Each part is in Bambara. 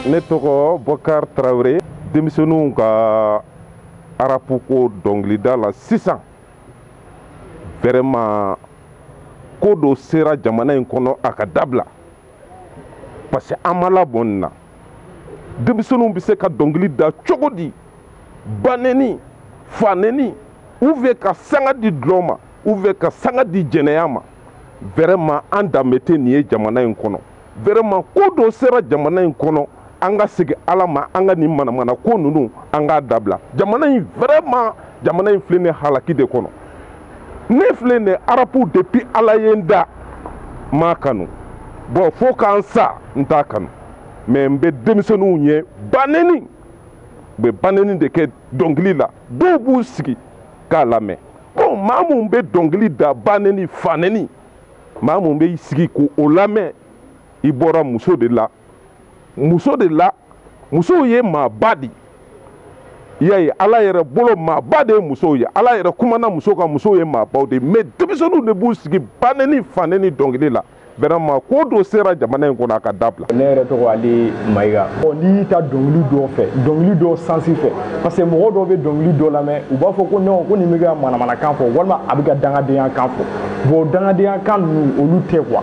Ne tɔgɔ Bɔkar Tarawele. Denmisɛnninw ka rap ko dɔnkilida la sisan, vraiment, ko dɔ sera jamana in kɔnɔ, a ka dabila, parce que an ma labɔ nin na. Denmisɛnninw bɛ se ka dɔnkili da cogo di? Banɛni, fanɛni, ou bien ka sanga di dulɔ ma, ou bien ka sanga di jɛnɛya ma. Vraiment, an danbe tɛ nin ye jamana in kɔnɔ. Vraiment, ko dɔ sera jamana in kɔnɔ, an ka segin Ala ma, an ka nin manamana ko ninnu, an k'a dabila. Jamana in, vraiment, jamana in filɛ nin halaki de kɔnɔ. Ne filɛ nin rap, depuis Ala ye n da, n m'a kanu. Bon, fo k'an sa, n t'a kanu, mais n bɛ denmisɛnninw ye banɛni, u bɛ banɛni de kɛ dɔnkili la. Dɔw b'u sigi k'a lamɛn. Bon, maa mun bɛ dɔnkili da banɛni, fanɛni, maa mun bɛ sigi k'o lamɛn, i bɔra muso de la, muso de la. Musow ye maaba de, i y'a ye, Ala yɛrɛ bolo maaba de ye musow ye. Ala yɛrɛ kumana muso kan, musow ye maabaw de ye. Mais denmisɛnninw de b'u sigi banɛni, fanɛni dɔnkili la. Vraiment, ko dɔ sera jamana in kɔnɔ, a ka dabila. Ne yɛrɛ tɔgɔ Ali Mayiga. N'i y'i ta dɔnkili dɔw fɛ, dɔnkili dɔw sens fɛ, parce que mɔgɔ dɔw bɛ dɔnkili dɔ lamɛn, u b'a fɔ ko non, ko nin bɛ ka manamanakan fɔ, walima a bɛ ka dangadenya kan fɔ. Bon, dangadenya kan ninnu, olu tɛ quoi.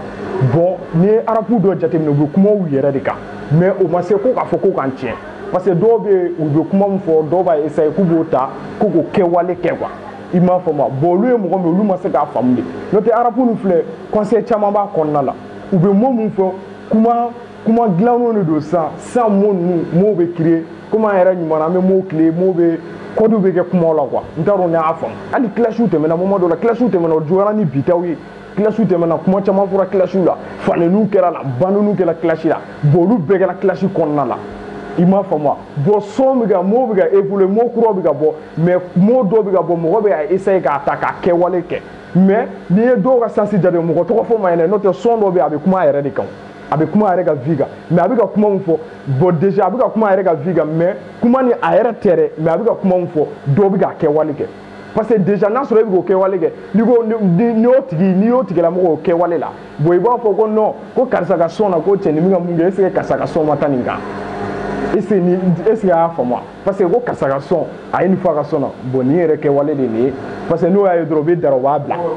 Bon, n'i ye rap dɔ jateminɛ, u bɛ kuma u yɛrɛ de kan, mais o ma se ko k'a fɔ ko k'an tiɲɛ, parce que dɔw bɛ yen, u bɛ kuma min fɔ, dɔw b'a essayer k'u b'o ta ko k'o kɛwale kɛ quoi. I m'a faamu? Bon, olu ye mɔgɔ min, olu ma se k'a faamu de. N'o tɛ, rap ninnu filɛ, conseil caman b'a kɔnɔna la. U bɛ mot mun fɔ, kuma kuma dilannenw de don. Sisan sisan, mot ninnu, mot bɛ créer komi an yɛrɛ ɲuman na, an bɛ mot créer, mot bɛ code bɛ kɛ kumaw la quoi. N t'a dɔn ne y'a faamu. Hali clashw tɛmɛna, moment dɔ la, clashw tɛmɛna, o juguyara ni bitaw ye. Clashw tɛmɛna, kuma caman fɔra clashw la, faneniw kɛra la, baneniw kɛra clash la. Bon, olu bɛɛ kɛra clash kɔnɔna la. I m'a faamu wa? Bon, son bɛ ka, mot bɛ ka évoluer, mot kuraw bɛ ka bɔ, mais mot dɔw bɛ ka bɔ, mɔgɔ bɛ ka essayer k'a ta k'a kɛwale kɛ. Mais n'i ye dɔw ka sens jate, mɔgɔ tɔgɔ fɔ ma ɲinɛ. N'o tɛ, son dɔ bɛ yen, a bɛ kuma a yɛrɛ de kan, a bɛ kuma a yɛrɛ ka vie kan, mais a bɛ ka kuma min fɔ, bon, déjà a bɛ ka kuma a yɛrɛ ka vie kan, mais kuma ni a yɛrɛ tɛ dɛ, mais a bɛ ka kuma min fɔ, dɔw bɛ k'a kɛwale kɛ. Parce que déjà, n'a sɔrɔ e bɛ k'o kɛwale kɛ, n'i ko ni y'o tigi, n'i y'o tigilamɔgɔ o kɛwale la, bon, i b'a fɔ ko non, ko karisa ka son na, ko cɛ nin bɛ ka mun kɛ? Est ce que karisa ka son ma taa nin kan? Est ce que ni, est ce que a y'a faamu wa? Parce que ko karisa ka son, a ye nin fɔ a ka son na, bon, nin yɛrɛ kɛwale de nin ye. Parce que n'o y'a ye dɔrɔn, u bɛ dara, u b'a bila.